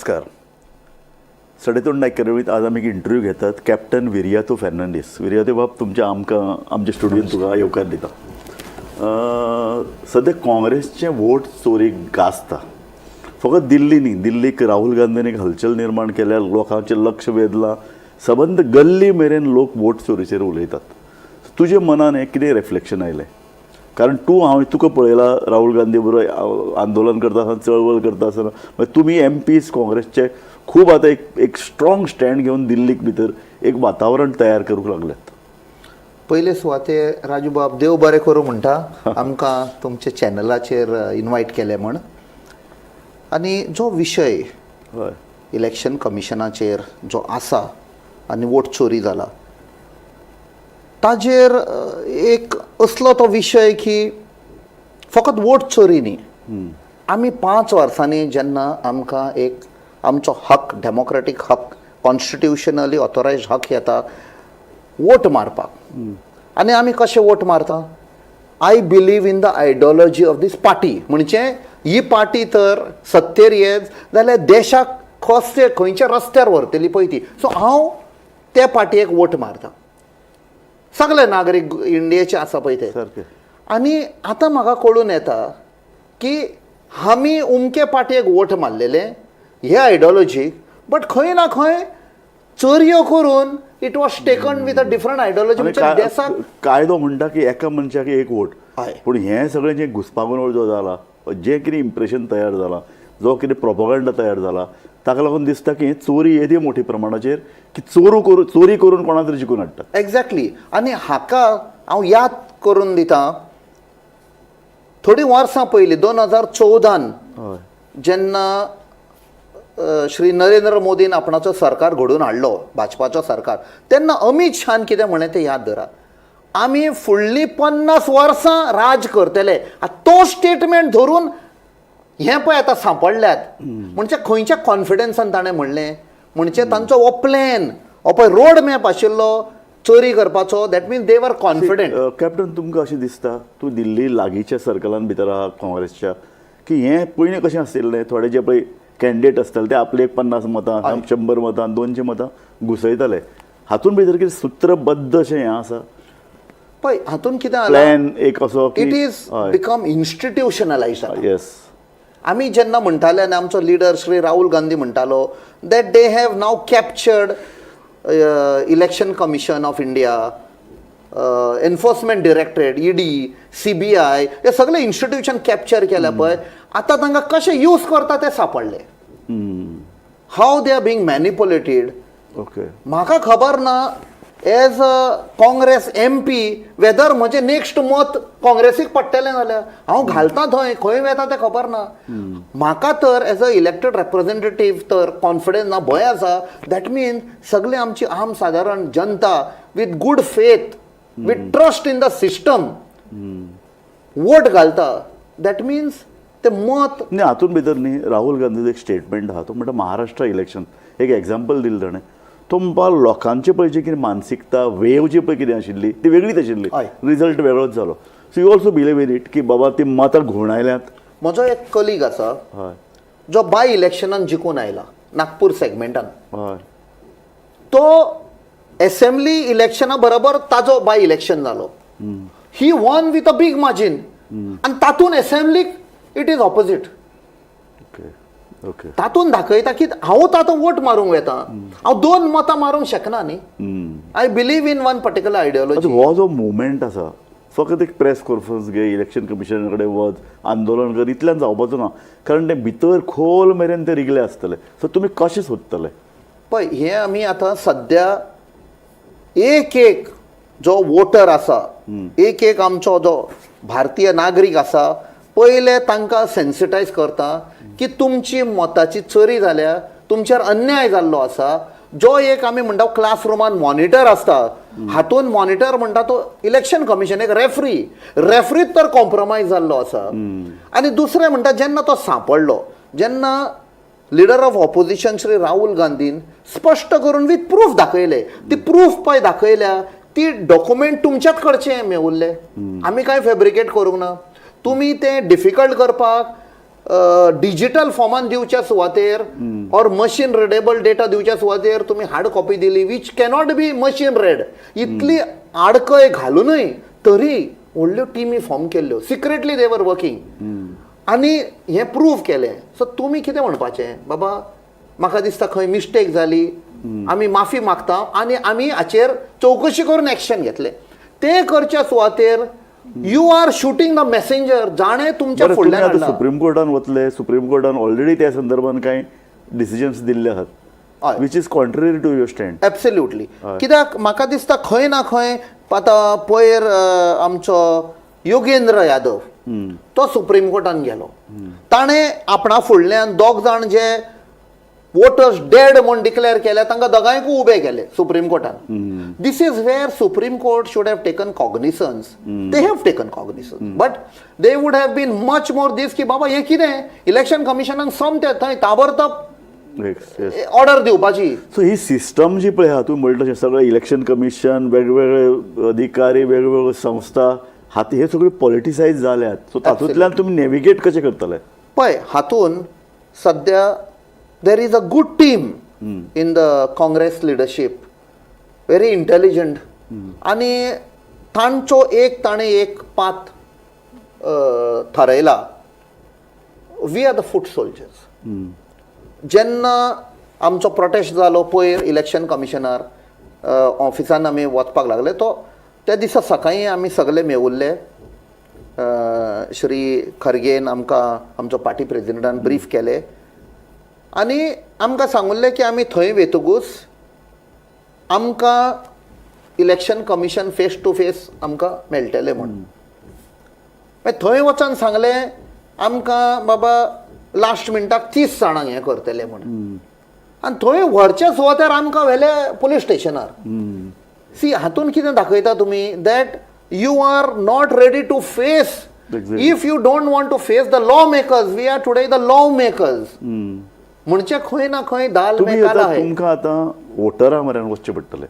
नमस्कार. सडेतोड नायक कार्यावळीत आज आमी एक इंटरव्यू घेतात कॅप्टन विरियातो फेर्नांडीस. विरियातो बाब, तुमच्या आमकां आमच्या स्टुडियोन तुका येवकार दिता. सद्या काँग्रेसचें वोट चोरी गाजता. फकत दिल्ली न्ही, दिल्लीक राहुल गांधीन एक हलचल निर्माण केल्या, लोकांचें लक्ष वेधलां. सबंद गल्ली मेरेन लोक वोट चोरीचेर उलयतात. तुजे मनान हें कितें रिफ्लेक्शन आयलें? कारण तूं, हांवें तुका पळयला राहुल गांधी बरोबर आंदोलन करता आसतना, चळवळ करता आसतना. मागीर तुमी एमपीज काँग्रेसचे खूब आतां एक एक स्ट्रॉंग स्टँड घेवन दिल्लीक भितर एक वातावरण तयार करूंक लागल्यात. पयले सुवातेर, राजू बाब, देव बरें करूं म्हणटा, आमकां तुमच्या चॅनलाचेर इनवायट केलें म्हण. आनी जो विशय इलेक्शन कमिशनाचेर जो आसा आनी वोट चोरी जाला ताजेर, एक असलो तो विशय की फकत वोट चोरी न्ही. आमी 5 वर्सांनी जेन्ना आमकां एक आमचो हक, डेमोक्रेटीक हक, कॉन्स्टिट्युशनली ऑथोरायज हक येता वोट मारपाक, आनी आमी कशे वोट मारता? I believe in the ideology of this party. म्हणजे ही पार्टी तर सत्तेर येत जाल्यार देशाक कशे खंयच्या रस्त्यार व्हरतली पळय ती. सो हांव त्या पार्टयेक वोट मारता. सगळे नागरीक इंडियेचे आसा पळय ते. आनी आतां म्हाका कळून येता की आमी उमके पार्टयेक वोट मारलेले हे आयडियोलॉजीक, बट खंय ना खंय चोरयो करून it was taken with a different ideology. आनी म्हणजे देसाक कायदो म्हणटा की एका मनशाक एक वोट. पूण हें सगळें जें घुस्पागोंदळ जो जाला, जें कितें इम्प्रेशन तयार जाला, जो कितें प्रोपोगंडा तयार जाला, ताका लागून दिसता की हें चोरी येदी मोठी प्रमाणाचेर की चोरू करून, चोरी करून कोणा तरी जिखून हाडटात. एक्झॅक्टली. आनी हाका हांव याद करून दिता, थोडीं वर्सां पयलीं 2014न जेन्ना श्री नरेंद्र मोदीन आपणाचो सरकार घडोवन हाडलो, भाजपाचो सरकार, तेन्ना अमीत शान कितें म्हणलें तें याद धरा, आमी फुडलीं 50 वर्सां राज करतले. आतां तो स्टेटमेंट धरून हें पळय आतां सांपडल्यात. म्हणजे खंयच्या कॉन्फिडन्सान ताणें म्हणलें? म्हणजे तांचो हो प्लॅन, हो पळय रोड मॅप आशिल्लो चोरी करपाचो. That means they were confident. Captain, तुमकां अशें दिसता, तूं दिल्ली लागींच्या सर्कलान भितर आहा काँग्रेसच्या, की हें पयलीं कशें आशिल्लें, थोडे जे पळय कॅन्डिडेट आसताले ते आपले एक 50 मतां, 100 मतां, 200 मतां घुसयताले. हातून भितर कितें सुत्रबद्ध अशें हें आसा? पळय, हातून कितें जालां, प्लॅन एक असो की it is become institutionalise. आमी जेन्ना म्हणटाले आनी आमचो लिडर श्री राहुल गांधी म्हणटालो that they have now captured Election Commission of India, Enforcement Directorate, ED, CBI, हे सगळे इन्स्टिट्यूशन कॅप्चर केल्या पळय, आतां तांकां कशें यूज करता ते सांपडले, how they are being manipulated. म्हाका खबर ना, as a Congress MP, whether म्हजें नेक्स्ट मत काँग्रेसीक पडटलें जाल्यार. हांव घालता थंय, खंय वेता तें खबर ना म्हाका. तर एज अ इलेक्टेड रेप्रेझेंटेटीव तर कॉन्फिडन्स ना, भंय आसा. That means सगळे आमची आम सादारण जनता with good faith, with trust in the system vote घालता. That means ते मत न्ही, हातून भितर न्ही राहुल गांधीचो एक स्टेटमेंट आहा. तो म्हणटा, महाराष्ट्र इलेक्शन एक एग्जाम्पल दिलें ताणें. तो म्हणपा, लोकांचे पळय जी कितें मानसिकता, वेव जी पळय कितें आशिल्ली ती वेगळीच आशिल्ली. रिजल्ट वेगळोच जालो. So you also believe in it की बाबा ती मतां घुंवडायल्यांत? म्हजो एक कलीग आसा जो बाय इलेक्शनान जिखून आयला नागपूर सेगमेंटान. तो एसेंब्ली इलेक्शना बरोबर ताजो बाय इलेक्शन जालो. He won with a big margin आनी तातूंत एसेंब्लीक it is opposite. Okay okay तातूंत दाखयता की हांवूच आतां वोट मारूंक वेता, हांव दोन मतां मारूंक शकना न्ही. I believe in one particular ideology. आतां हो जो मुवमेंट आसा, फकत एक प्रेस कॉन्फरन्स घे, इलेक्शन कमिशना कडेन वच, आंदोलन कर, इतल्यान जावपाचो ना. कारण ते भितर खोल मेरेन ते रिगले आसतले. सो तुमी कशें सोदतले? पळय, हे आमी आतां सद्या एक एक जो वोटर आसा, एक एक आमचो जो भारतीय नागरीक आसा, पयले तांकां सेन्सिटायज करता की तुमची मताची चोरी जाल्या, तुमचेर अन्याय जाल्लो आसा. जो एक आमी म्हणटा क्लासरुमान मॉनिटर आसता, हातून मॉनिटर म्हणटा तो इलेक्शन कमिशन एक रेफ्री, रेफ्रीत तर कॉम्प्रोमायज जाल्लो आसा. आनी दुसरें म्हणटा, जेन्ना तो सांपडलो, जेन्ना leader of opposition Shri Rahul गांधीन स्पश्ट करून विथ प्रूफ दाखयले, ती प्रूफ पळय दाखयल्या, ती डॉक्युमेंट तुमच्याच कडचे मेवुल्ले, आमी कांय फेब्रिकेट करूंक ना. तुमी तें डिफिकल्ट करपाक डिजिटल फॉर्मान दिवच्या सुवातेर Or machine readable data दिवच्या सुवातेर तुमी हार्ड कॉपी दिली, which cannot be machine red. इतली आडकय घालूनय तरी व्हडल्यो टिमी फॉर्म केल्ल्यो, सिक्रेटली दे वर वर्किंग आनी हें प्रूव केलें. सो तुमी कितें म्हणपाचें, बाबा म्हाका दिसता खंय मिस्टेक जाली, आमी माफी मागता आनी आमी हाचेर चवकशी करून एक्शन घेतले. ते करच्या सुवातेर you are shooting the messenger, जाणें तुमच्या बरं, तुम्ही फुडल्यान आता हाडलां. सुप्रीम कोर्टान वतले. सुप्रीम कोर्टान ऑलरेडी त्या संदर्भात कांय डिसिजन्स दिल्ले आहात, which is contrary to your stand. Absolutely, कित्याक म्हाका दिसता खंय ना खंय आतां पयर आमचो योगेंद्र यादव तो सुप्रीम कोर्टान गेलो. ताणें आपणा फुडल्यान दोग जाण जे वोटर्स डेड म्हूण डिक्लेअर केल्या, तांकां दोगांयकूय उबे केले supreme कोर्टान. This is where Supreme Court should have taken cognizance. They have taken cognizance, but they would have been much more this की बाबा हें कितें, इलेक्शन कमिशनाक सोमतें थंय ताबडतोब ऑर्डर दिवपाची. सो ही सिस्टम जी पळय आहा, तूं म्हणटा तशें सगळें इलेक्शन कमिशन, वेगवेगळे अधिकारी, वेगवेगळ्यो संस्था हात, हे सगळे पॉलिटिसायज जाल्यात. सो तातूंतल्यान तुमी नेविगेट कशें करतले? पळय, हातून सद्या there is a good team in the Congress leadership, very intelligent, आनी तांचो एक ताणें एक path थारयला. We are the foot soldiers. जेन्ना आमचो प्रोटेस्ट जालो पयर, इलेक्शन कमिशनर ऑफिसान आमी वचपाक लागले, तो त्या दिसा सकाळीं आमी सगळे मेवुल्ले. श्री खरगेन आमकां, आमचो पार्टी प्रेजिडेंटान ब्रीफ केले आनी आमकां सांगुल्लें की आमी थंय वेतकूच आमकां election commission face to face आमकां मेळटलें म्हूण. मागीर थंय वचोन सांगलें आमकां, बाबा लास्ट मिनटाक 30 जाणांक हें करतले म्हूण, आनी थंय व्हरच्या सुवातेर आमकां व्हेले पुलीस स्टेशनार. सी, हातून कितें दाखयता तुमी, that you are not ready to face. If you don't want to face the law makers, we are today the law makers, म्हणजे खंय ना खंय दाल तुमी में काला आतां है. तुमकां आतां वोटरा म्हऱ्यान वचचें पडटलें.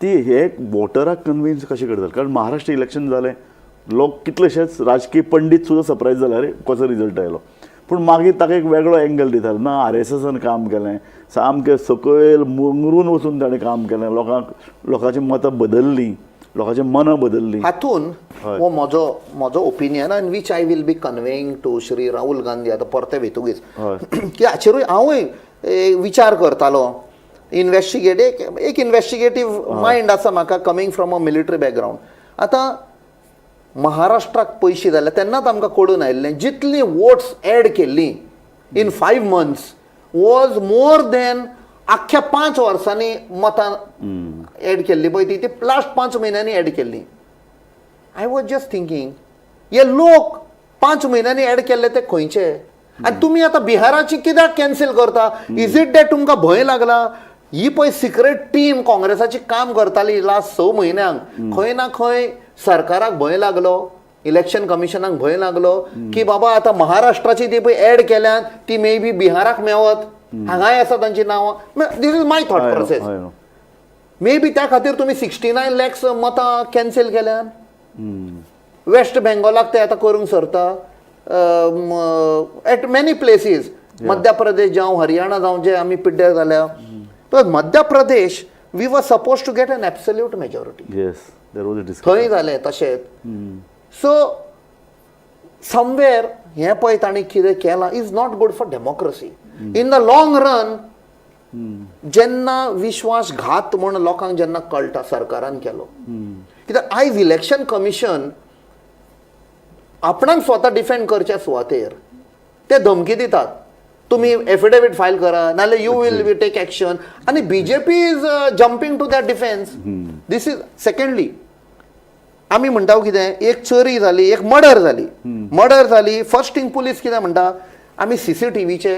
ती हे वोटराक कन्विन्स कशें करतले? कारण महाराष्ट्र इलेक्शन जालें, लोक कितलेशेच राजकीय पंडीत सुद्दां सरप्रायज जाले, अरे कसो रिजल्ट आयलो. पूण मागीर ताका एक वेगळो एंगल दिताले, ना आरएसएसान काम केलें, सामकें सकयल मुंगरून वचून ताणें काम केलें, लोकांक लोकांची मतां बदल्लीं, लोकांची मनां बदल्लीं. हातून हो म्हजो opinion and which I will be conveying to Shri Rahul Gandhi आतां परते वेतुगीच, की हाचेरूय हांवूय विचार करतालो. इन्वेस्टिगेट एक एक इन्वेस्टिगेटीव मायंड आसा म्हाका, coming from a military background. आतां महाराष्ट्राक पयशे जाल्या तेन्नाच आमकां कळून आयिल्लें, जितली वोट्स एड केल्ली in 5 months was more than आख्ख्या 5 वर्सांनी मतां एड केल्ली पळय ती लास्ट 5 म्हयन्यांनी एड केल्ली. I was just thinking, हे लोक 5 म्हयन्यांनी एड केल्ले ते खंयचे? आनी तुमी आतां बिहाराची कित्याक कॅन्सील करता? Is it that तुमकां भंय लागला? ही पळय सिक्रेट टीम काँग्रेसाची काम करताली लास्ट 6 म्हयन्यांक, खंय ना खंय सरकाराक भंय लागलो, इलेक्शन कमिशनाक भंय लागलो की बाबा आतां महाराष्ट्राची ती पळय एड केल्यात ती मे बी बिहाराक मेवत, हांगाय आसा तांची नांवां. This is my thought process. I know. May be त्या खातीर तुमी 69 लॅक्स मतां कॅन्सील केल्यान. वेस्ट बेंगॉलाक ते आतां करूंक सरता, eight many places, Madhya Pradesh जावं, हरियाणा जावं, जे आमी पिड्ड्यार जाल्या. तर Madhya Pradesh we were suppose to get an absolute majority. Yes, there was a discussion. थंय जालें तशेंच. सो समवेर हें पळय तांणी कितें केलां is not good for democracy in the long run. जेन्ना विश्वासघात म्हूण लोकांक जेन्ना कळटा सरकारान केलो, कित्याक आयज इलेक्शन कमिशन आपणाक स्वता डिफेंड करच्या सुवातेर ते धमकी दितात, तुमी एफिडेवीट फायल करा नाल्यार you will be take action, आनी BJP is jumping to that defence. This is secondly, आमी म्हणटा कितें, एक चोरी जाली, एक मर्डर जाली. मर्डर जाली, फर्स्ट थिंग पुलीस कितें म्हणटा, आमी सीसीटीव्हीचे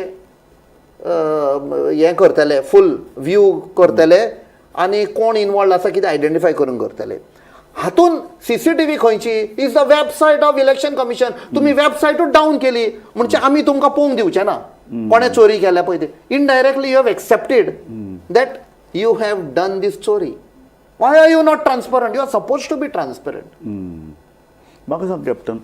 हें करतले, फूल व्यू करतले आनी कोण इनवॉल्ड आसा कितें आयडेंटिफाय करून करतले. हातून सीसीटीव्ही खंयची? Is the website of Election Commission. तुमी वेबसायटूच डावन केली म्हणजे आमी तुमकां पळोवंक दिवचे ना कोणें चोरी केल्या पळय ते. Indirectly you have accepted that you have done this चोरी. Why are you not transparent? You are suppose to be transparent. म्हाका सांग कॅप्टन,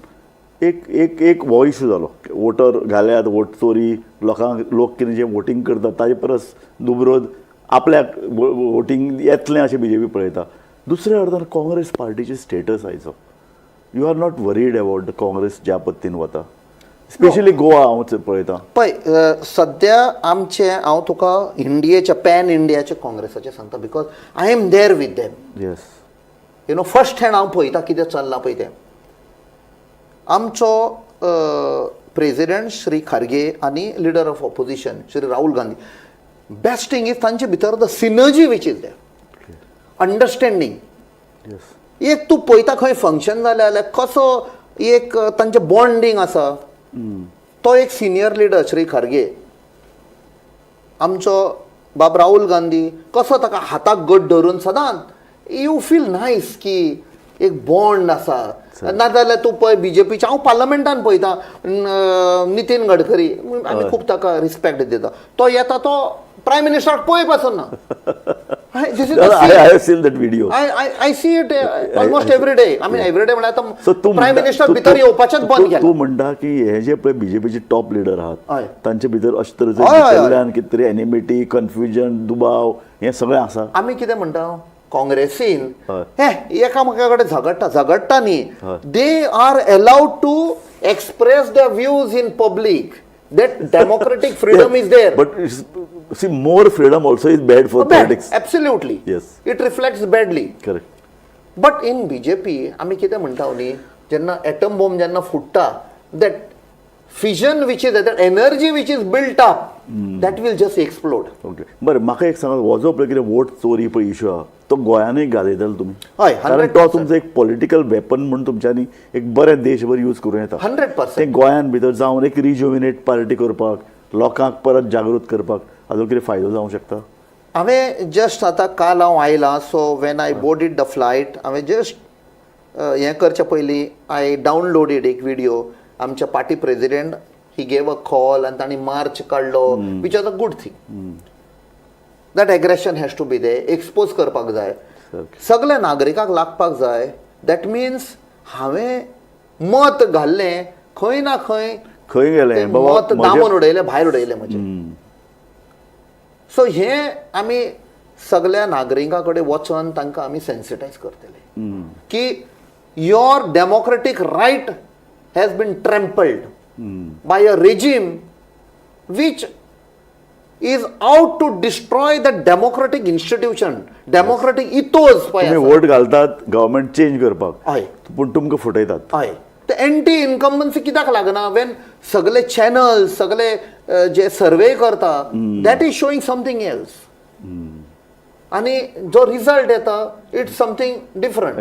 एक एक एक हो इशू जालो, वोटर घाल्यात, वोट चोरी, लोकांक, लोक कितें जें वोटींग करतात ताजे परस दुबरोध आपल्याक वोटींग येतलें अशें बीजेपी पळयता. दुसऱ्या अर्थान काँग्रेस पार्टीचे स्टेटस आयचो, you are not worried about the Congress ज्या पद्दतीन वता, स्पेशली गोवा हांव पळयतां. पळय, सद्या आमचें, हांव तुका इंडियेच्या, पॅन इंडियाच्या काँग्रेसाचें सांगता because I am there with them. First hand हांव पळयता कितें चल्लां पळय तें. आमचो प्रेजिडेंट श्री खारगे आनी leader of opposition Shri Rahul Gandhi, best thing is तांचे भितर the synergy which is there, understanding. एक तूं पळयता खंय फंक्शन जालें जाल्यार कसो एक तांचें बॉन्डींग आसा. तो एक सिनियर लिडर श्री खारगे, आमचो बाब राहुल गांधी कसो ताका हाताक घट धरून सदांच, you feel nice की एक बॉन्ड आसा. नाजाल्यार तूं पळय बीजेपीचे, हांव पार्लमेंटान पळयता, नितीन गडकरी, आमी खूब ताका रिस्पेक्ट दिता, तो येता तो प्रायम मिनिस्टराक पळय पासून ना. This is I have seen that video. I see it almost every day. I mean, every day म्हळ्यार सो आतां तूं प्रायम मिनिस्टर भितर येवपाचेच बंद केलां. तूं म्हणटा की हे जे पळय बीजेपीचे टॉप लिडर आहात, तांचे भितर अशे तरेचे हय, हय, हय. भितरल्यान कितें तरी एनिमिटी, कन्फ्युजन, दुबाव हें सगळें आसा. आमी कितें म्हणटा, काँग्रेसीन हे एकामेका कडेन झगडटा, झगडटा न्ही, they are allowed to express the views in public. That democratic freedom is there. But see, more freedom also is bad for politics. Absolutely. It reflects badly. But in BJP आमी कितें म्हणटा न्ही, जेन्ना एटम बॉम्ब जेन्ना फुट्टा, that fission which is, that energy which is built up, that will just explode. Okay, बरें, म्हाका एक सांगा, हो जो पळय कितें वोट चोरी पळय इशू आहा, तो गोंयानूय घालयतले तुमी? हय. कारण तो 100%. तुमचो एक पॉलिटिकल वेपन म्हूण तुमच्यांनी एक बरें देशभर यूज करूं येता. 100%. तें गोंयान भितर जावन एक रिज्युविनेट पार्टी करपाक, लोकांक परत जागृत करपाक हाजो कितें फायदो जावंक शकता? हांवें जस्ट आतां काल हांव आयलां, so when I boarded the flight, हांवें जस्ट हें करच्या पयलीं I downloaded एक विडियो. आमच्या party president, he gave a call आनी तांणी मार्च काडलो, which was a good thing. That aggression has to be there. Expose करपाक जाय. सगल्या नागरिकांक लागपाक जाय. That means हांवें मत घाल्लें खंय ना खंय खंय गेलें तें बाबा मत दामून उडयलें, भायर उडयलें म्हजें. सो हें आमी सगल्या नागरिकां कडेन वचोन तांकां आमी सेन्सिटायज करतले की your democratic right has been trampled by a regime which is out to destroy the democratic institution, democratic ethos. तुमी वोट घालतात गव्हर्मेंट चेंज करपाक, पूण तुमकां फटयतात. हय, ते एंटी इन्कम्बन्सी कित्याक लागना when सगळे चॅनल, सगळे जे सर्वे करता, that is showing something else आनी जो रिजल्ट येता, it's something different.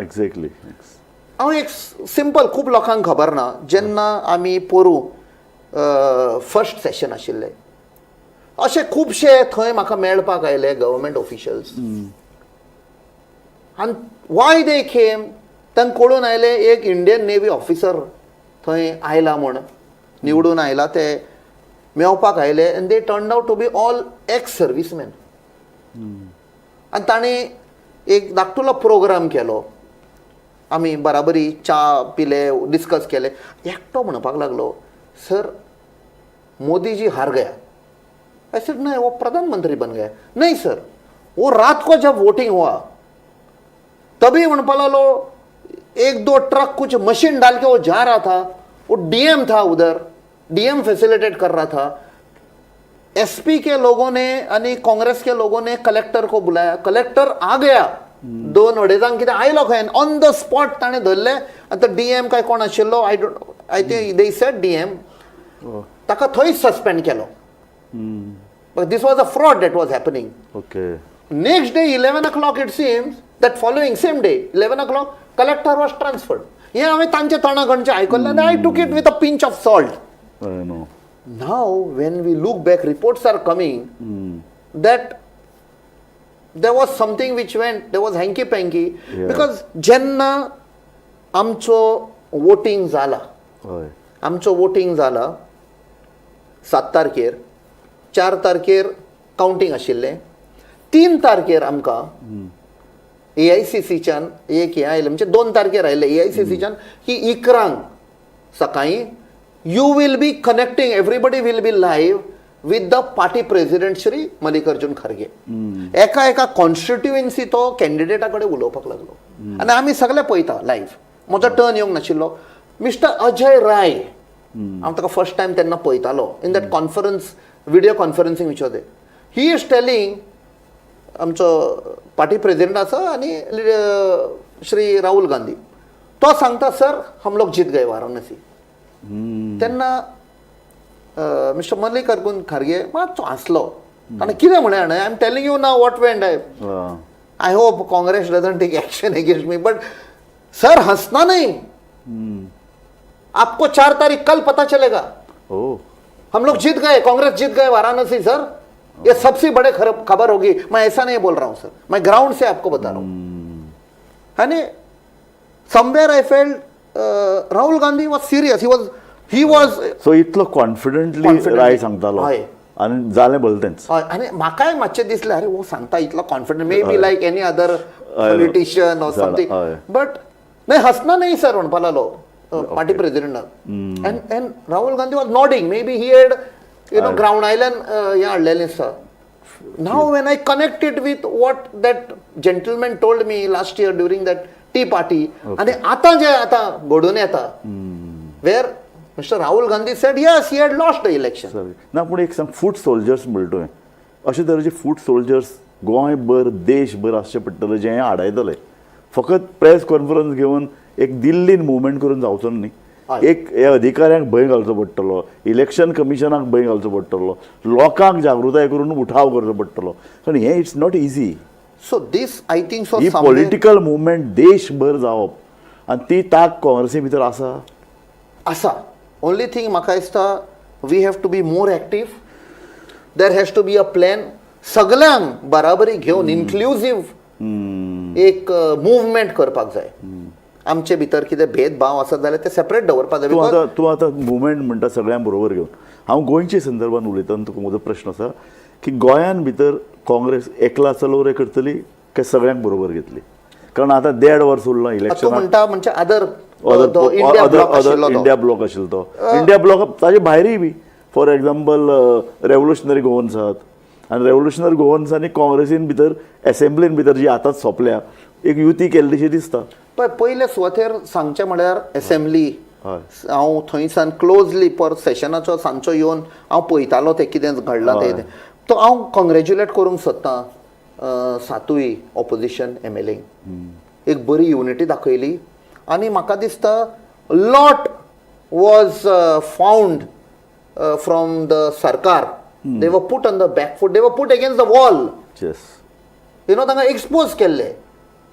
हांव एक सिंपल, खूब लोकांक खबर ना, जेन्ना आमी पोरूं फर्स्ट सेशन आशिल्लें, अशे खुबशे थंय म्हाका मेळपाक आयले गव्हर्मेंट ऑफिशियल्स. आनी वाय दे केम, तांकां कळून आयलें एक इंडियन नेवी ऑफिसर थंय आयला म्हूण, निवडून आयला, ते मेवपाक आयले आनी they turn out to be all ex servicemen. आनी तांणी एक धाकटुलो प्रोग्राम केलो. आमी बराबरी च्या पिले, डिस्कस केले. एकटो म्हणपाक लागलो, "सर, मोदी जी हार गया." I said, "नहीं, वो प्रधानमंत्री बन गया." "नहीं सर, वो रात को जब वोटिंग हुआ तभी," म्हणपाक लागलो, "एक दो ट्रक कुछ मशीन डाल के वो जा रहा था. वो डीएम था उधर, डीएम फैसिलिटेट कर रहा था. एसपी के लोगों ने आणि काँग्रेस के लोगों ने कलेक्टर को बुलाया. कलेक्टर आ गया. दोन अडेजांक कितें आयलो खंय, ऑन the spot ताणें धरले. आतां डीएम काय कोण आशिल्लो, I don't, I think they said DM, ताका थंयच सस्पेंड केलो. This was a fraud that was happening. Next day, 11 o'clock it seems, that following same day, 11 o'clock, collector was transferred. हे हांवें तांच्या तोंडा कडचे आयकल्लें आनी I took it with a pinch of salt. I know. Now, when we look back, reports are coming that there was something which went, there was hanky panky. Because जेन्ना आमचो voting जाला, आमचो वोटींग जाला 7 तारखेर, 4 तारखेर कावंटींग आशिल्लें, 3 तारखेर आमकां ए आय सी सीच्यान एक हें आयलें, म्हणजे 2 तारखेर आयलें ए आय सी सीच्यान की 11 क सकाळी you will be connecting, everybody will be live with the party president Shri Mallikarjun Kharge. एका एका कॉन्स्टिट्युएन्सी तो कॅन्डिडेटा कडेन उलोवपाक लागलो आनी आमी सगळे पळयता लायव्ह. म्हजो टर्न येवंक नाशिल्लो. मिस्टर अजय राय, हांव ताका फर्स्ट टायम तेन्ना पळयतालो in that conference, video conferencing which was, he is telling आमचो पार्टी प्रेसिडेंट आसा आनी श्री राहुल गांधी, तो सांगता, "सर, हम लोग जीत गए वाराणसी." तेन्ना मिस्टर मल्लिकार्जुन खरगे मातसो हांसलो आनी कितें म्हणलें जाणा, "I am telling you now what went. I hope Congress doesn't take action against me, but sir, हंसना नहीं, आपको 4 तारीख कल पता चलेगा. ओ. हम लोग जीत गए, कांग्रेस जीत गए वाराणसी सर. ये सबसे बड़े खबर होगी. मैं ऐसा नहीं बोल रहा हूं सर, मैं ग्राउंड से आपको बता रहा हूं." आणि somewhere I felt Rahul Gandhi was serious. He was so इतलो कॉन्फिडंटली Confidently. राय सांगतालो. हय. आनी जालें भले तेंच. हय, आनी म्हाकाय मातशें दिसलें, अरे, हो सांगता इतलो confident, maybe like any other politician or something. But "नाही, हसना नाही सर" म्हणपा लागलो party प्रेसिडेंटाक, and Rahul Gandhi was nodding. Maybe he had ground आयल्यान हें हाडलेलें आसता. Now when I connect it with what that gentleman told me last year during that tea party आनी आतां जें आतां घडून येता, where Mister Rahul Gandhi said yes, he had lost the election. ना, पूण एक सांग, फूट सोल्जर्स म्हणटा तुवें, अशे तरेचे फूट सोल्जर्स गोंयभर, देशभर आसचे पडटले जे हें आडायतले. फकत प्रेस कॉन्फरन्स घेवन एक दिल्लीन मुवमेंट करून जावचो न्ही. एक हे अधिकाऱ्यांक भंय घालचो पडटलो, इलेक्शन कमिशनाक भंय घालचो पडटलो, लोकांक जागृताय करून उठाव करचो पडटलो, कारण हें it's not easy. So this, I think so, he political movement देशभर जावप आनी ती ताक काँग्रेसी भितर आसा? आसा. ओनली थिंग म्हाका दिसता, we have to be more active. There has to be a plan. सगल्यांक बराबरी घेवन इन्क्लुजीव एक मुवमेंट करपाक जाय. आमचे भितर कितें भेदभाव आसत जाल्यार ते सेपरेट दवरपाक जाय तूं because आतां तूं आतां मुवमेंट म्हणटा सगळ्यां बरोबर घेवन, हांव गोंयचे संदर्भात उलयता आनी तुका म्हजो प्रश्न आसा की गोंयान भितर काँग्रेस एकला चलोवरे करतली काय सगळ्यांक बरोबर घेतली? कारण आतां देड वर्स उरलां तूं इलेक्शनाक. म्हणटा म्हणजे अदर इंडिया ब्लॉक आशिल्लो तो. इंडिया ब्लॉक आशिल्लो तो, इंडिया ब्लॉक, ताजे भायरूय बी, फॉर एक्झाम्पल रेव्होल्युशनरी गोवन्स आहात आनी रेव्होल्युशनरी गोवन्स आनी काँग्रेसीन भितर एसेंब्लीन भितर जी आतांच सोंपल्या एक युती केल्लीशी दिसता. पळय, पयले सुवातेर सांगचें म्हळ्यार एसेंब्ली हांव थंयसान क्लोजली पर सेशनाचो सांजचो येवन हांव पळयतालो तें कितें घडलां तें. तो हांव कॉंग्रेच्युलेट करूंक सोदतां सातूय ऑपोजिशन एमएलए. एक बरी युनिटी दाखयली आनी म्हाका दिसता lot was found from the सरकार. They were put on the back foot, they were put against the wall. तांकां एक्सपोज केल्ले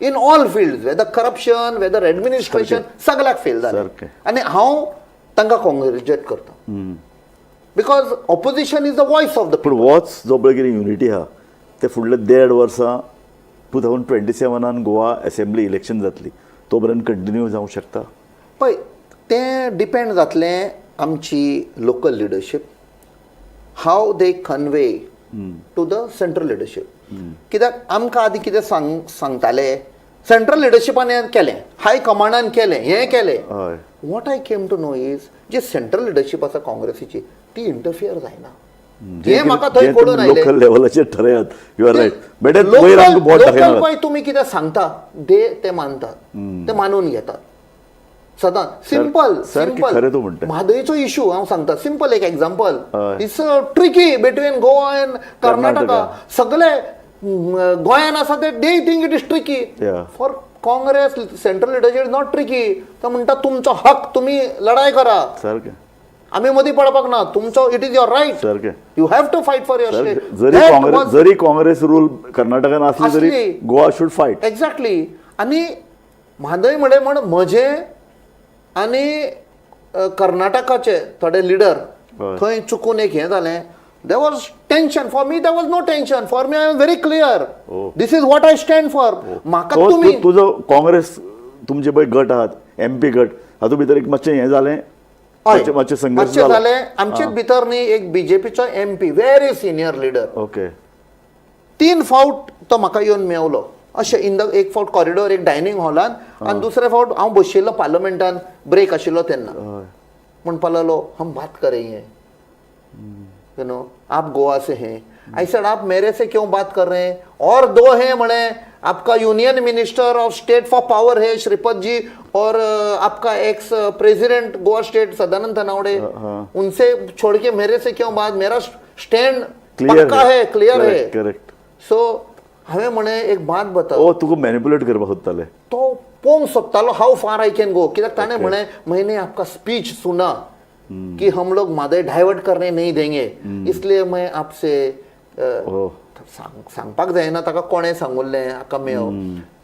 in all field, whether corruption, whether administration, सगळ्याक फेल जाले. आनी हांव तांकां कॉंग्रेच्युलेट करता because opposition is the voice of the पूण होच जो पळय कितें युनिटी आहा ते फुडले देड वर्सां, 2027नान गोवा एसेंब्ली इलेक्शन जातली, तो पर्यंत कंटिन्यू जावंक शकता? पळय, तें डिपेंड जातलें आमची local leadership, how they convey to the central leadership. कित्याक आमकां आदीं कितें सांगताले, सेंट्रल लिडरशिपान हें केलें, हाय कमांडान केलें, हें केलें. What I came to know is G central leadership आसा काँग्रेसीची ती इंटरफियर जायना, हें म्हाका थंय कळून आयलें. लोकल लेवलाचेर ठरयात, you are right, better वयर आमकां बोट लोकल दाखयनात. पळय, तुमी कितें सांगता ते ते मानतात, ते मानून घेतात सदां. सिंपल. सारकें. सिंपल. खरें तूं म्हणटा. म्हादयचो इशू हांव सांगता, सिंपल एक example. It's tricky between Goa and Karnataka. Karnataka. सगळे गोंयान आसा ते they think it is tricky. For Congress central leadership is not tricky. तो म्हणटा, तुमचो हक, तुमी लढाय करा. आमी मदीं पडपाक ना. तुमचो, it is your right. You have to fight for your state. जरी काँग्रेस रूल कर्नाटकान असली तरी असली. Goa should fight. Exactly. आनी म्हादय म्हळे म्हण म्हजें आनी कर्नाटकाचे थोडे लिडर थंय चुकून एक हें जालें. There was tension. For me there was no tension. For me, I am very clear. This is what I stand for. म्हाका तो तुमी तुजो काँग्रेस, तुमचे पळय गट आहात, एमपी गट, हातूंत भितर एक मातशें हें जालें, मातशें मातशें संघर्श मातशें जालो. जालें. आमचेच भितर न्ही, एक बीजेपीचो MP, very senior leader, तीन फावट तो म्हाका येवन मेवलो अशें इन the, एक फावट कॉरिडोर, एक डायनींग हॉलान आनी दुसरे फावट हांव बशिल्लो पार्लमेंटान, ब्रेक आशिल्लो तेन्ना. म्हणपा लागलो, हम बात करेंगे, you know, आप गोवा से हैं. I said, आप मेरे से क्यों बात कर रहे हैं? और दो हैं म्हणे, आपका Union Minister of State for Power है श्रीपद जी और आपका ex president Goa state Sadanand Tanawade, उनसे छोड़ के मेरे से क्यों बात? मेरा स्टैंड क्लियर पक्का है, क्लियर है. करेक्ट. सो हांवें म्हणे, एक बात बताओ. ओ, तुका मॅनिपुलेट करपाक सोदताले. तो पळोवंक सोदतालो how far I can go, कित्याक ताणें म्हळें, मैंने आपका स्पीच सुना कि हम लोग म्हादय डायवर्ट करने नहीं देंगे, इसलिए मैं आपसे ओ. सांगपाक जायना ताका कोणें सांगुल्लें हाका मेव.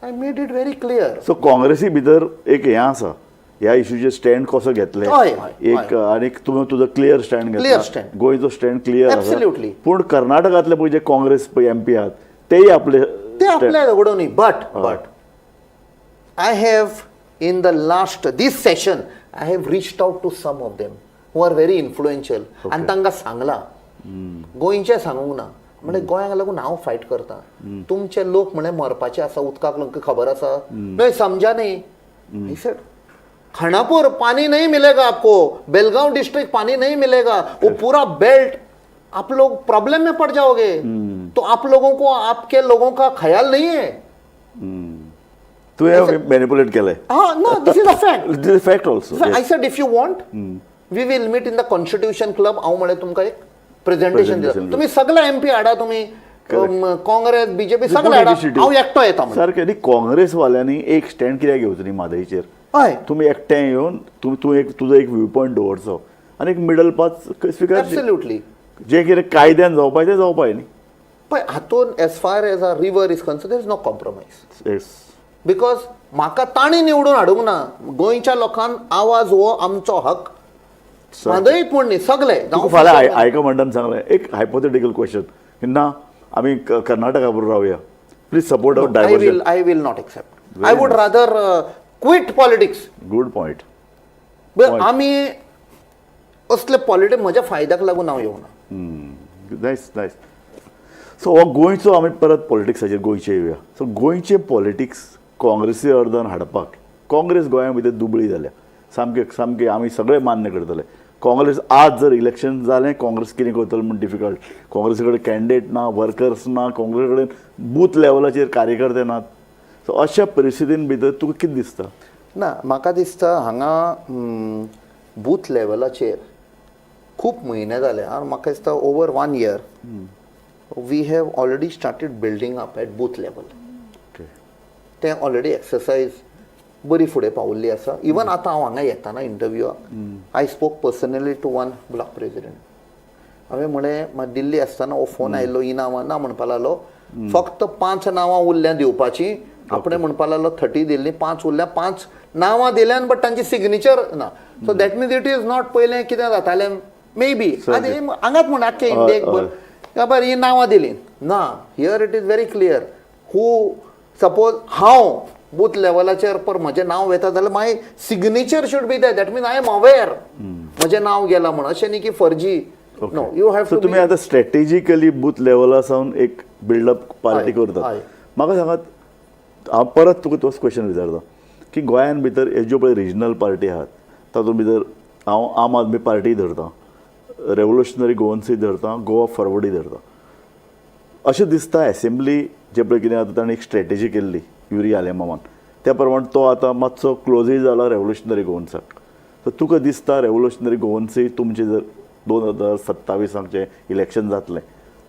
I made it very clear. So काँग्रेसी भितर एक हें आसा, ह्या इशूचेर स्टँड कसो घेतले. हय, हय, एक आनी तुवें तुजो क्लियर स्टँड घेतला. Clear stand. गोंयचो स्टँड क्लियर आसा. Absolutely. पूण कर्नाटकांतले पळय जे काँग्रेस पळय एमपी आहात, तेय आपले ते आपल्या दगडो न्ही, but I have in the last this session I have reached out to some of them who are very influential आनी तांकां सांगलां, गोंयचें सांगूंक ना, म्हणजे गोंयांक लागून हांव फायट करता, तुमचे लोक म्हणे मरपाचे आसा उदकाक लागून, खबर आसा? न्हय, समजा न्ही. सर, खानापुर पानी नहीं मिलेगा आपको, बेलगांव डिस्ट्रिक्ट पानी नहीं मिलेगा, वो पूरा बेल्ट आप लोग प्रॉब्लम में पड़ जाओगे. तो आप लोगों को आपके लोगों का ख्याल नहीं है? तुवें मॅनिपुलेट केलें. हाँ, no, this is a fact. This fact also. I said, if you want, we will meet in the Constitution Club. हांव म्हळें तुमकां एक प्रेझेंटेशन दिता. Presentation. तुमी सगळे एमपी हाडा, तुमी काँग्रेस, बीजेपी सगळे हाडा, हांव एकटो येता म्हणून. सारकें न्ही, काँग्रेसवाल्यांनी एक स्टँड कित्याक घेवचो न्ही म्हादयचेर? तुमी एकठांय येवन तूं तूं एक तुजो एक व्यू पॉयंट दवरचो आनी एक मिडल पाथ स्विकारची. एब्सल्युटली. जे कितें कायद्यान जावपाय तें जावपाय न्ही. पळय, हातून as far as a river is concern, there is no compromise. Because म्हाका तांणी निवडून हाडूंक ना, गोंयच्या लोकांक आवाज हो आमचो हक, म्हादय पूण न्ही, सगळे. तुका फाल्यां हायकमांडान सांगलें, एक हायपोथेटिकल क्वेश्चन, ना आमी कर्नाटका बरोबर रावया, please support our I diversion. will I will not accept. I would rather quit politics. Good point. आमी असले पॉलिटिक्स म्हज्या फायद्याक लागून हांव येवना. Nice nice. सो हो गोंयचो, आमी परत पॉलिटिक्साचेर गोंयचे येवया. सो गोंयचे पॉलिटिक्स काँग्रेसी अर्दन हाडपाक, काँग्रेस गोंया भितर दुबळी जाल्या सामके सामके, आमी सगळे मान्य करतले. काँग्रेस आज जर इलेक्शन जालें, काँग्रेस कितें करतलो म्हूण डिफिकल्ट. काँग्रेसी कडेन कॅन्डिडेट ना, वर्कर्स ना, काँग्रेस कडेन बूथ लेवलाचेर कार्यकर्ते नात. सो अशा परिस्थितीन भितर तुका कितें दिसता? ना, म्हाका दिसता हांगा बूथ लेवलाचेर खूब म्हयने जाले आनी म्हाका दिसता over one year we have already started building up at booth level. तें ऑलरेडी एक्सरसायज बरी फुडें पावल्ली आसा. इवन आतां हांव हांगा येताना इंटरव्यूआक, I spoke personally to one block president. हांवें म्हळें, दिल्ली आसतना हो फोन आयिल्लो, ही नांवां ना म्हणपा लागलो, फक्त पांच नांवां उरल्या दिवपाची. आपणें म्हणपा लागलो 30 दिल्ली, पांच उरल्या, पांच नांवां दिल्यान बट तांची सिग्नेचर ना. So that means it is not, पयलें कितें जातालें मे बी हांगाच म्हण आख्खे इंडियेक बरें ही नांवां दिली ना. Here it is very clear who, suppose हांव बूथ लेवलाचेर पर म्हजें नांव वेता जाल्यार my signature should be that. That means I am aware म्हजें नांव गेलां म्हण. अशें न्ही की फर्जी. No, you have so to तुमी आतां स्ट्रॅटेजिकली बूथ लेवला सावन एक बिल्डअप पार्टी करतात. म्हाका सांगात, हांव परत तुका तोच क्वेश्चन विचारता की गोंयान भितर ह्यो ज्यो पळय रिजनल पार्टी आहात, तातूंत भितर हांव आम आदमी पार्टी धरता, रेवोल्युशनरी गोवन्सूय धरता, गोवा फॉरवर्डूय धरता. अशें दिसता एसेंब्ली जे पळय कितें आतां ताणें एक स्ट्रॅटेजी केल्ली युरी आलेमावान, त्या प्रमाण तो आतां मातसो क्लोजूय जाला रेवोल्युशनरी गोवन्साक. सो तुका दिसता रेवोल्युशनरी गोवन्सूय तुमचें जर 2027आक जें इलेक्शन जातलें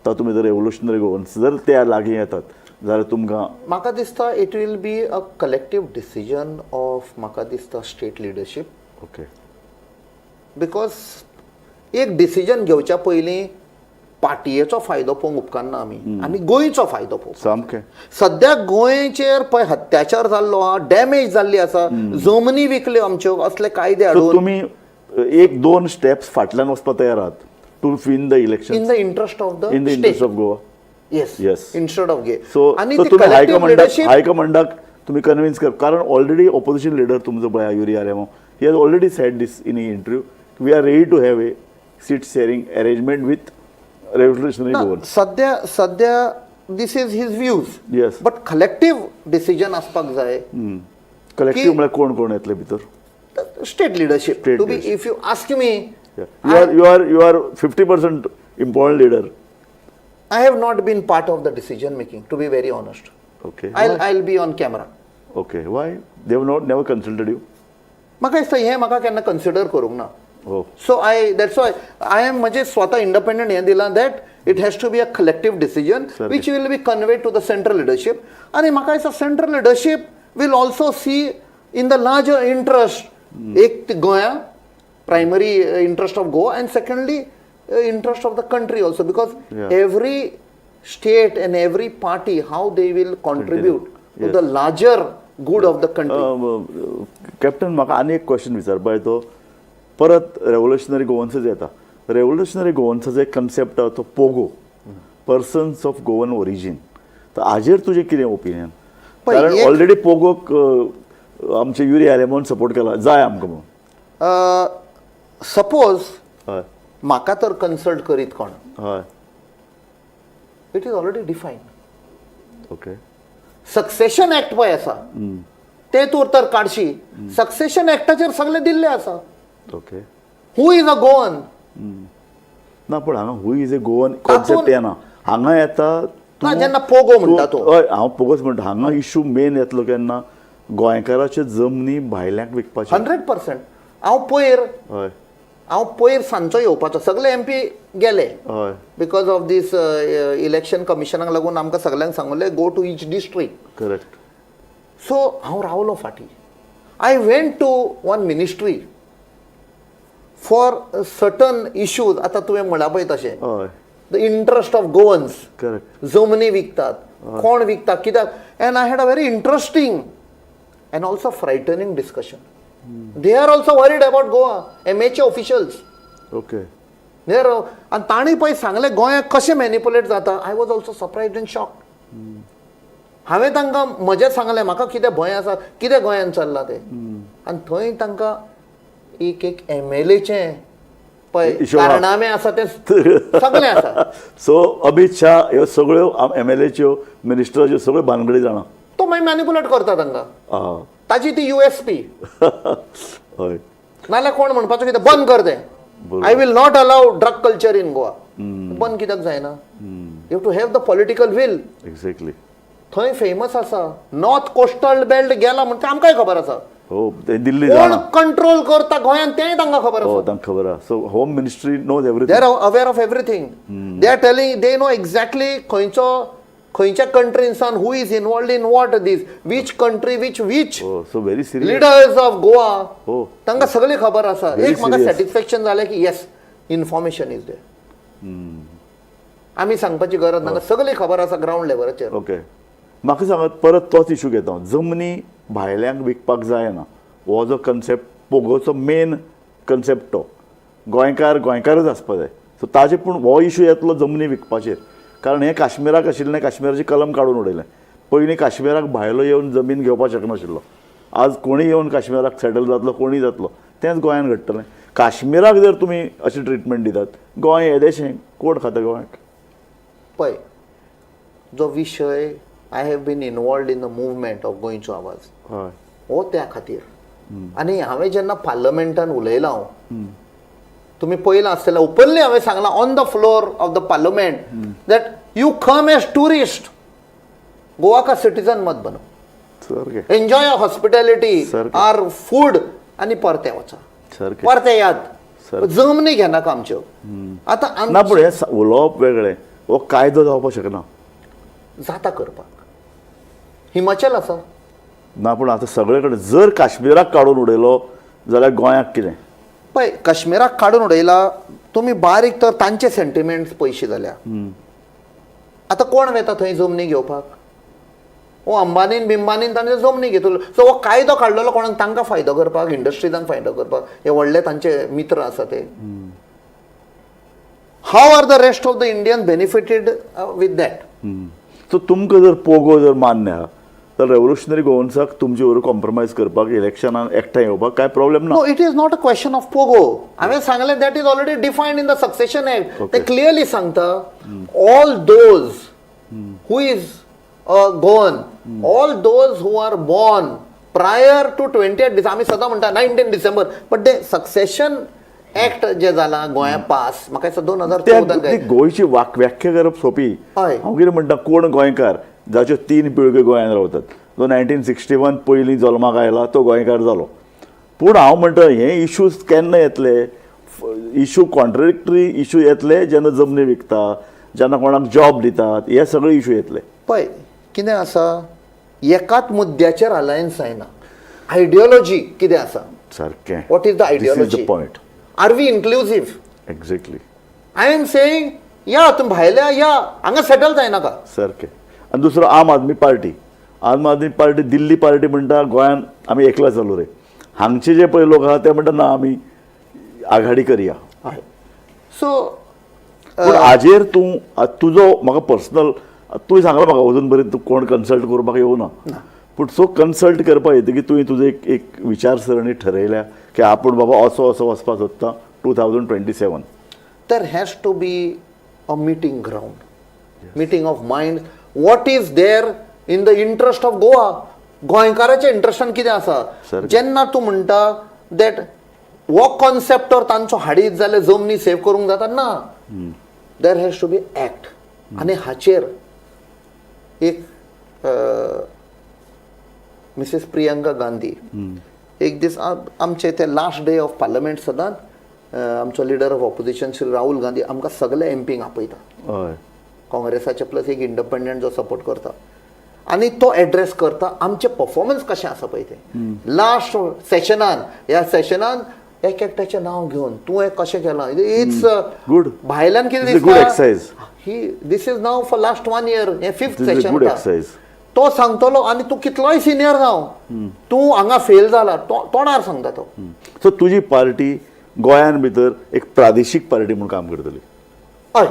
तातूंत भितर रेवोल्युशनरी गोवन्स जर ते लागीं येतात जाल्यार तुमकां? म्हाका दिसता it will be a collective decision of, म्हाका दिसता, state leadership. Because एक डिसिजन घेवच्या पयलीं पार्टयेचो फायदो पळोवंक उपकारना, आमी गोंयचो फायदो पळोवंक. सद्या गोंयचेर पळय अत्याचार जाल्लो आहा, डॅमेज जाल्ली आसा, जमनी विकल्यो आमच्यो असले कायदे सो हाडून. तुमी एक दोन स्टेप्स फाटल्यान वचपाक तयार आहात to win the election? In the interest of the in the interest of Goa. Yes. Instead of gay so आनी सो ती तुमी collective हायकमांडाक leadership- हायकमांडाक तुमी कन्विन्स कर, कारण ऑलरेडी ऑपोजिशन लिडर तुमचो पळय Yuri Alemao, he has already said this in a interview, we are ready to have a seat sharing arrangement with Revolutionary ना, Goan. सध्या सध्या this is his views. But collective decision आसपाक जाय. Collective म्हळ्यार कोण कोण येतले भितर? State leadership. State to be leadership. If you ask me, You are 50% important leader. I have not been part of the decision making, to be very honest. Okay. I be on camera. Okay, why they have not never consulted you? म्हाका दिसता हें म्हाका केन्ना consider करूंक ना. हो. So I that's why I am म्हणजे स्वता इंडिपेंडंट हें दिलां that it has to be a collective decision सारकें. Which will be conveyed to the central leadership. आनी म्हाका दिसता central leadership will also see in the larger interest, एक ती गोंया primary interest of Goa and secondly interest of the country also, because every state and every party how they will contribute to the larger good of the country. Captain, म्हाका आनी एक question विचारपा तो परत revolutionary गोवन्सच येता. Revolutionary गोवन्साचो एक concept आहा तो POGO, persons of Goan origin. तर हाजेर तुजें कितें ओपिनियन? पळय, कारण ऑलरेडी पोगोक आमचे युरी आलेमोन सपोर्ट केला जाय आमकां म्हणून. सपोज म्हाका तर कन्सल्ट करीत कोण, it is already defined. Succession act पळय आसा, ते तूं तर काडशी, सक्सेशन एक्टाचेर सगळें दिल्लें आसा. Who is a Goan. ना, पूण हांगा who is a Goan concept येना हांगा. येता. ना, जेन्ना पोगो म्हणटा तूं. हय, हांव पोगोच म्हणटा. हांगा इशू मेन येतलो केन्ना? गोंयकाराच्यो जमनी भायल्यांक विकपाच्यो. 100%. हांव पयर हांव पयर सांजचो येवपाचो, सगळे एमपी गेले because of these election कमिशनाक लागून. आमकां सगल्यांक सांगलें, go to each district. So हांव रावलो फाटीं. I went to one ministry for certain issues. आतां तुवें म्हणलां पळय तशें, the interest of Goans, जमनी विकतात, कोण विकता, कित्याक. And I had a very interesting and also frightening discussion. They are also worried about Goa, MHA officials. They are, आनी तांणी पळय सांगलें गोंयाक कशें मॅनिपुलेट जाता. I was also surprised and shocked. हांवें तांकां म्हजें सांगलें, म्हाका कितें भंय आसा, कितें गोंयांत चल्लां तें. आनी थंय तांकां एक एक एमएलएचें पळय हिशोब आहा. कारनामे आसा, ते सगळें आसा. सो अमित शाह ह्यो सगळ्यो एमएलएच्यो, मिनिस्टराच्यो सगळ्यो भानगडी जाणा. तो मागीर मॅनिपुलेट करता तांकां. ताजी ती यूएसपी. नाल्यार कोण म्हणपाचो कितें बंद कर तें. I will not allow drug culture in Goa. बंद कित्याक जायना? You to have the political will. थंय फेमस आसा, नॉर्थ कोस्टल बेल्ट गेला म्हण तें आमकांय खबर आसा. हो, ते दिल्ली कोण जाणा. कंट्रोल करता गोंयांत तेंय तांकां खबर आसा. तांकां खबर आहा. So home ministry knows they everything. Are aware of everything. They are telling, they know exactly खंयचो खंयच्या कंट्रीन who is involved in what, this which country, which हो, so very serious. Leaders of Goa. तांकां सगळी खबर आसा. Very एक म्हाका serious. Satisfaction जालें की yes, information is there. आमी सांगपाची गरज ना, सगळी खबर आसा ग्रावंड लेवलाचेर. ओके, म्हाका सांगात, परत तोच इशू घेता हांव. जमनी भायल्यांक विकपाक जायना हो जो कन्सेप्ट, पोगोचो मेन कन्सेप्ट तो गोंयकार गोंयकारच आसपा जाय. सो ताजे पूण हो इशू येतलो जमनी विकपाचेर, कारण हें काश्मिराक आशिल्लें. काश्मिराचें कलम काडून उडयलें. पयलीं काश्मिराक भायलो येवन जमीन घेवपाक शकनाशिल्लो. आज कोणीय येवन काश्मिराक सेटल जातलो, कोणीय जातलो. तेंच गोंयान घडटलें. काश्मिराक जर तुमी अशी ट्रिटमेंट दितात, गोंय येदेशें कोण खाता गोंयाक? पळय, जो विशय, I have been involved in the movement of गोंयचो आवाज हो त्या खातीर. आनी हांवें जेन्ना पार्लमेंटान उलयलां हांव, तुमी पळयलां आसतलें, ओपनली हांवें सांगलां on the floor of the parliament that you come as tourist, Goa का सिटीजन मत बनो. सारकें. Enjoy hospitality, सारकें. Are food, आनी परते वचा. सारकें. परते याद. सारकें. जमनी घेनाका आमच्यो आतां ना, पूण हें उलोवप वेगळें, हो कायदो जावपाक शकना. जाता करपाक, हिमाचल आसा. ना, पूण आतां सगळे कडेन जर काश्मिराक काडून उडयलो जाल्यार गोंयाक कितें? पळय, काश्मीराक काडून उडयला तुमी बारीक तर तांचे सेंटिमेंट्स पयशे जाल्या. आतां कोण वेता थंय जमनी घेवपाक? हो अंबानीन बिंबानीन तांचे जमनी घेतलो. सो हो कायदो काडलेलो कोणाक? तांकां फायदो करपाक, इंडस्ट्रीजांक फायदो करपाक. हे व्हडले तांचे मित्र आसा ते. How are the rest of the Indian benefited with that? So तुमकां जर पोगो जर मान्य आहा तर रेवोल्युशनरी गोवन्साक तुमचे बरोबर कॉम्प्रोमायज करपाक, इलेक्शनाक एकठांय येवपाक काय प्रॉब्लेम ना? No, it is not a question of POGO. हांवें सांगलें, that is already defined in the Succession Act. ते क्लियरली सांगता, all those who is a Goan, all those who are born Prior to 28 December, आमी सदां म्हणटा 19 डिसेंबर, but ते succession act जे जाला गोंया पास, म्हाका दिसता दोन हजार त्या चवदा ती गोंयची वाक व्याख्या करप सोंपी. हांव कितें म्हणटा, कोण गोंयकार जाच्यो तीन पिळग्यो गोंयांत रावतात, जो 1961 पयलीं जल्माक आयला तो गोंयकार जालो. पूण हांव म्हणटा, हे इश्यूज केन्ना येतले? इशू, कॉन्ट्रडिक्टरी इशू येतले जेन्ना जमनी विकता, जेन्ना कोणाक जॉब दितात, हे सगळे इशू येतले. पळय कितें आसा, एकाच मुद्द्याचेर अलायन्स जायना. आयडियोलॉजी कितें आसा? सारकें. What is the This is the ideology? Point. Are we inclusive? Exactly. I am saying, या तुमी भायल्या या, हांगा सेटल जायनाका. सारकें. आनी दुसरो आम आदमी पार्टी. आम आदमी पार्टी, दिल्ली पार्टी म्हणटा गोंयान आमी एकला चलू रे. हांगचे जे पळय लोक आहा ते म्हणटा ना, आमी आघाडी करया. सो पूण हाजेर तूं तुजो म्हाका पर्सनल, तुवें सांगलां म्हाका, अजून पर्यंत तूं कोण कन्सल्ट करपाक येवना. पूण सो कन्सल्ट करपाक येतकीर तुवें तुजो एक एक विचारसरणी ठरयल्या की आपूण बाबा असो असो वचपाक सोदता 2027? There has to be a meeting ground, meeting of minds. What is there in the interest of Goa? गोंयकाराच्या इंट्रस्टान कितें आसा? सारकें. जेन्ना तूं म्हणटा that हो कॉन्सेप्ट तांचो हाडीत जाल्यार जमनी सेव करूंक जाता ना. There has to be act. आनी हाचेर एक मिसेस प्रियंका गांधी एक दीस आमचे ते लास्ट डे ऑफ पार्लमेंट सदांच आमचो leader of opposition Shri Rahul Gandhi आमकां सगळे एमपींक आपयता, काँग्रेसाचे प्लस एक इंडिपेंडंट जो सपोर्ट करता, आनी तो एड्रेस करता आमचें परफॉर्मन्स कशें आसा पळय तें लास्ट सेशनान. ह्या सेशनान एक एकट्याचें नांव घेवन तुवें कशें केलां, it's Good. भायल्यान कितें It's a good exercise. He this is now for last one year, हें fifth This is a session. Good exercise. तो सांगतलो आनी तूं कितलोय सिनियर जावं, तूं हांगा फेल जाला, तो तोंडार सांगता तो. सो तुजी पार्टी गोंयान भितर एक प्रादेशीक पार्टी म्हणून काम करतली? हय.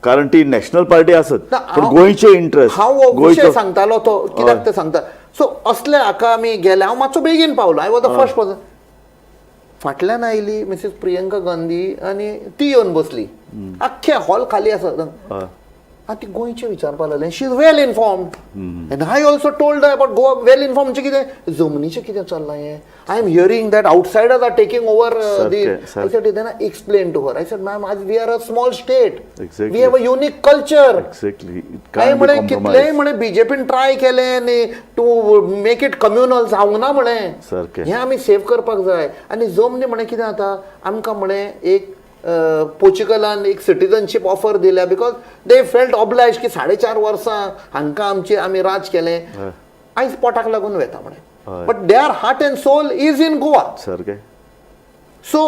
कारण ती नॅशनल पार्टी आसत, ना, पण गोंयचे इंट्रस्ट हांव हो विशय गोंयचो सांगतालो तो कित्याक ते सांगता. सो असले हाका आमी गेले. हांव मातसो बेगीन पावलो, I was the first person. फाटल्यान आयली मिसेस प्रियंका गांधी आनी ती येवन बसली. आख्खे हॉल खाली आसा. आनी ती गोंयचें विचारपाक लागलें. She is well informed and I also told about Goa. Well inform म्हणजे कितें, जमनीचें कितें चल्लां हें, I am hearing that outsiders are taking over the सारकें, I said, then I explain to her, I said, "Ma'am, आज we are a small state. We have a unique culture." Exactly. काय म्हणे कितलेय म्हणे बीजेपीन ट्राय केलें न्ही two make it communal, जावंक ना म्हळें. सारकें. हें आमी सेव करपाक जाय. आनी जमनी म्हणे कितें जाता, आमकां म्हणे एक पोर्चुगलान एक सिटीजनशीप ऑफर दिल्या because they felt oblige की 4.5 वर्सां हांकां आमचे आमी राज केलें. आयज पोटाक लागून वेता म्हणे, but their heart and soul is in Goa. सारकें. सो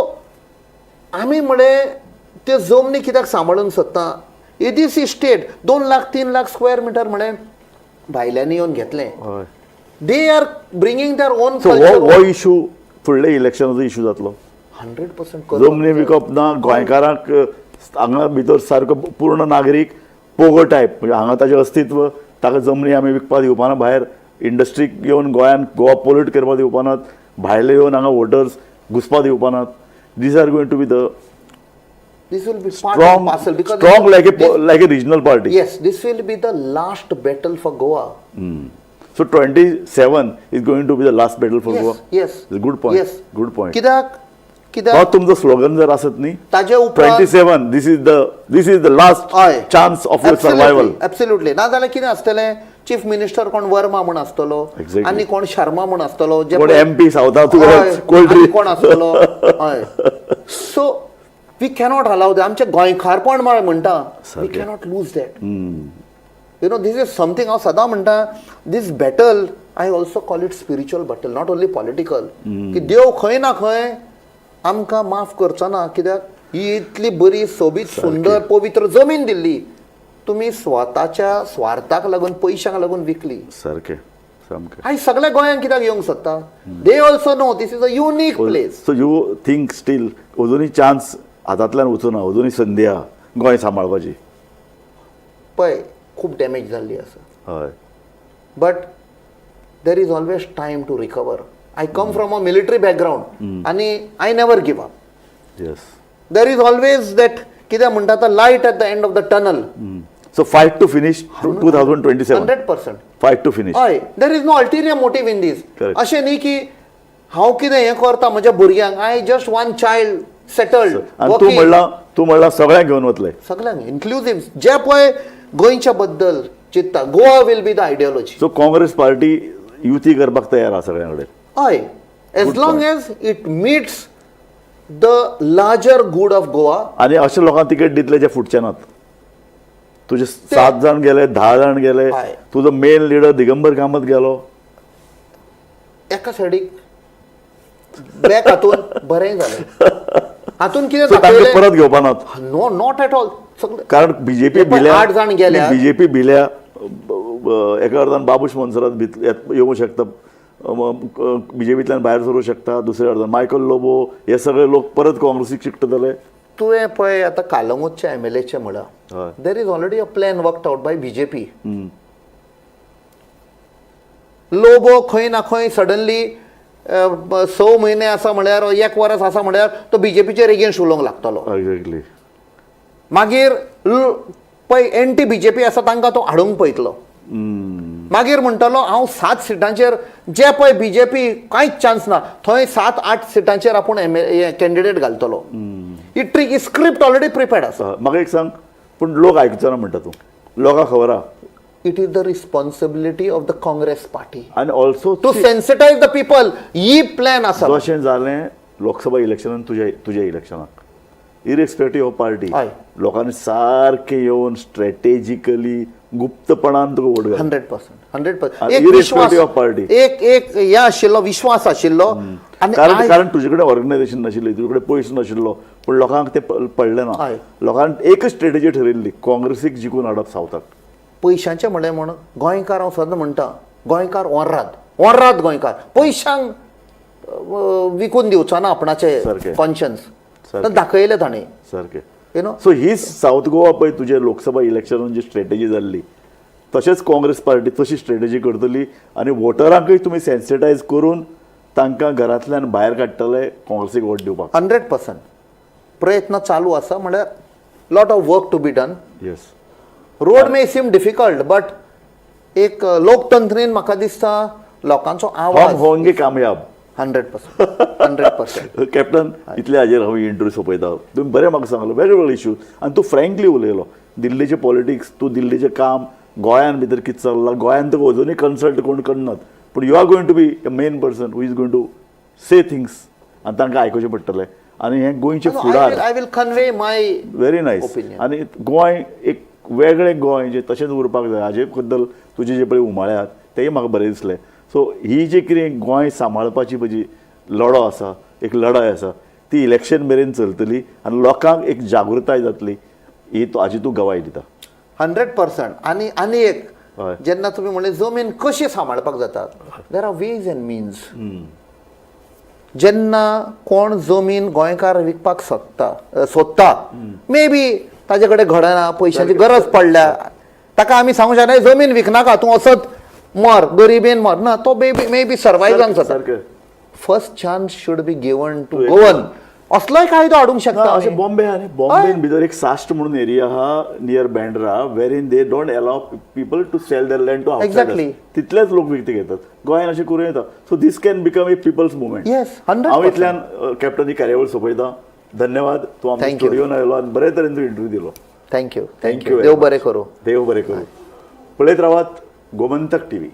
आमी म्हळे त्यो जमनी कित्याक सांबाळून सोदता? येदीशी state, 2 lakh 3 lakh square metre म्हळे भायल्यांनी येवन घेतलें. They are bringing their own so हो हो इशू फुडल्या इलेक्शनाचो इशू जातलो. 100%. जमनी विकप ना, गोंयकारांक हांगा भितर सारको पूर्ण नागरीक पोगो टायप, म्हणजे हांगा ताजें अस्तित्व, ताका जमनी आमी विकपाक दिवपाना, भायर इंडस्ट्रीक येवन गोंयान गोवा पोल्यूट करपाक दिवपानात, भायले येवन हांगा voters घुसपाक दिवपानात. These are going to be the This will be part strong parcel because strong like a regional party. Yes, this will be the last battle for Goa. So 27 is going to be the last battle for Goa. Yes. Good point. Yes. Good point. कित्याक हो कित्याक तुमचो slogan जर आसत न्ही, ताजे उपरांत 27, this is the last हय. chance of your survival. Absolutely. नाजाल्यार कितें आसतलें, चीफ मिनिस्टर कोण वर्मा म्हूण आसतलो आनी कोण शर्मा म्हूण आसतलो जे कोण एमपी सावथाचो, हय, कोल्ड्री. आनी कोण आसतलो. हय, so we cannot allow that. आमचें गोंयकारपण म्हळ्यार म्हणटा, we cannot lose that. You know this is something हांव सदां म्हणटा, this battle, I also call it spiritual battle, not only political, की देव खंय ना खंय आमकां माफ करचो ना, कित्याक ही इतली बरी सोबीत सुंदर पवित्र जमीन दिल्ली तुमी स्वताच्या स्वार्थाक लागून, पयशांक लागून विकली. सारकें, सामकें. आयज सगळ्या गोंयांत कित्याक येवंक सोदता? They also know this is a unique place. So you think still अजुनूय चान्स हातांतल्यान वचूना, अजुनूय संदी आहा गोंय सांबाळपाची? पळय, खूब डॅमेज जाल्ली आसा, but there is always time to recover. I come from a military background आनी I never give up. There is always that, कितें म्हणटा, light at the end of the tunnel. So fight to finish 2027. 100%. Fight to finish. हय, there is no ulterior motive in this. Correct. अशें न्ही की हांव कितें हें करता म्हज्या भुरग्यांक, I just one child settled. आनी तूं म्हणला सगळ्यांक घेवन वतले. सगळ्यांक इन्क्लुजीव, जे पळय गोंयच्या बद्दल चिंत्ता, Goa will be the ideology. So Congress party युती करपाक तयार आसा सगळ्यां कडेन. हय, as long as it meets the larger good of Goa. आनी अशे लोकांक तिकेट दितले जे फुटचे नात. तुजे 7 जाण गेले, 10 जाण गेले. हय. तुजो मेन लिडर दिगंबर कामत गेलो. एका सायडीक बॅक हातून बरें जालें, हातून कितें सो तांकां दाखयलें? परत घेवपा नात. No, not at all. सगळे कारण बीजेपी हे पळय, भिल्या. 8 जाण गेल्या. बीजेपी भिल्या. एका अर्थान बाबूश मोन्सेरात येवंक शकता, बीजेपींतल्यान भायर सरूंक शकता. दुसऱ्या अर्थान मायकल लोबो हे सगळे लोक परत काँग्रेसीक चिकटतले. तुवें पळय आतां कालंगूटच्या एम एल एचें म्हळां. हय. There is already a plan worked out by BJP. Lobo खंय ना खंय सडनली 6 म्हयने आसा म्हळ्यार, एक वर्स आसा म्हळ्यार तो बीजेपीचेर एगेन्स्ट उलोवंक लागतलो. एक्झॅक्टली. मागीर पळय एंटी बीजेपी आसा तांकां तो हाडूंक पळयतलो. मागीर म्हणटलो हांव 7 सिटांचेर, जे पळय बीजेपी कांयच चान्स ना थंय 7-8 सिटांचेर आपूण एम कॅन्डिडेट घालतलो. ही ट्रीक, ही स्क्रिप्ट ऑलरेडी प्रिपेर्ड आसा. म्हाका एक सांग, पूण लोक आयकुचो ना म्हणटा तूं, लोकांक खबर आहा. It is the responsibility of the Congress party आनी also to sensitize the people. He plan आसा. जशें जालें लोकसभा इलेक्शनान, तुज्या इलेक्शनाक, इरेस्पेक्टीव ऑफ पार्टी, हय. लोकांनी सारकें येवन स्ट्रेटेजिकली गुप्तपणान तुका वोट घातलो. 100%, 100%. आनी एक विश्वास irrespective of party. एक एक हे आशिल्लो, विश्वास आशिल्लो आनी कारण कारण तुजे कडेन ऑर्गनायझेशन नाशिल्लें, तुजे कडेन पयसो नाशिल्लो, पूण लोकांक तें पडलें ना. हय. लोकांक एकच स्ट्रेटेजी ठरयल्ली, काँग्रेसीक जिखून हाडप सावथाक. पयशांचें म्हणलें म्हण गोंयकार, हांव सदां म्हणटा, गोंयकार ओर्राद ओर्राद गोंयकार पयशांक विकून दिवचो ना आपणाचें सारकें. कॉन्शन्स. सारकें. दाखयलें ताणें. सारकें. You know. So he south Goa पळय, तुजे लोकसभा इलेक्शनान जी स्ट्रेटेजी जाल्ली, तशेंच काँग्रेस पार्टी तशी स्ट्रेटेजी करतली आनी वोटरांकूय तुमी सेन्सिटायज करून तांकां घरांतल्यान भायर काडटले काँग्रेसीक वोट दिवपाक. 100% प्रयत्न चालू आसा, म्हळ्यार lot of work to be done. Road may seem difficult, but एक लोकतंत्रीन म्हाका दिसता लोकांचो हम आवाज. होंगे कामयाब. 100%, 100%. कॅप्टन, इतले हाजेर हांव इंटरव्यू सोंपयता. तुमी बरें म्हाका सांगलो वेगळे वेगळे इश्यू आनी तूं फ्रँकली उलयलो दिल्लीचे पॉलिटिक्स, तूं दिल्लीचें काम, गोंयान भितर कितें चल्लां. गोंयान तुका अजुनूय कन्सल्ट कोण करनात, पूण you are going to be a main person who is going to say things आनी तांकां आयकुचें पडटलें आनी हें गोंयचें फुडार. I will convey my very nice. Opinion. आनी गोंय एक वेगळें गोंय जें तशेंच उरपाक जाय हाजे बद्दल तुजे जे पळय उमाळे आहात तेय म्हाका बरें दिसलें. सो ही जी कितें गोंय सांबाळपाची म्हजी लढो आसा, एक लढाय आसा, ती इलेक्शन मेरेन चलतली आनी लोकांक एक जागृताय जातली ही हाजी तूं गवाय दिता. 100%. आनी आनी एक, जेन्ना तुमी म्हणलें जमीन कशी सांबाळपाक जाता, there are ways and means. जेन्ना कोण जमीन गोंयकार विकपाक सोदता सोदता, मे बी ताजे कडेन घडना, पयशांची गरज पडल्या, ताका आमी सांगूंक शकना जमीन विकनाका, तूं असत मर, गरिबेन मर. ना, तो मे बी सर्वायव जावंक शकता. First chance should be given to Goan. असलोय कायदो हाडूंक शकता अशें आमी. बॉम्बे आहा न्ही, बॉम्बेन भितर एक साश्ट म्हणून एरिया आहा near Bandra, wherein they don't allow people to sell their land to. तितलेच लोक विकते घेतात. गोंयान अशें करूं येता. So this can become a people's movement. Yes, 100%. हांव इतल्यान कॅप्टन ही कार्यावळ सोंपयता. धन्यवाद, तूं आमच्या Thank you. स्टुडियोन आयलो आनी बरे तरेन तूं इंटरव्यू दिलो. Thank you. Thank you. Thank you. देव बरें करूं. देव बरें करूं. पळयत रावात गोमंतक टीव्ही.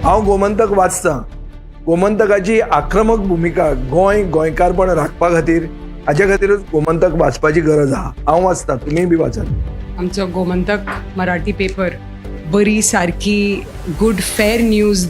हांव गोमंतक वाचतां. गोमंतकाची आक्रमक भुमिका गोंय गोंयकारपण राखपा खातीर, हाजे खातीरूच गोमंतक वाचपाची गरज आहा. हांव वाचतां, तुमीय बी वाचात. आमचो गोमंतक मराठी पेपर बरी सारकी गुड फेर न्यूज.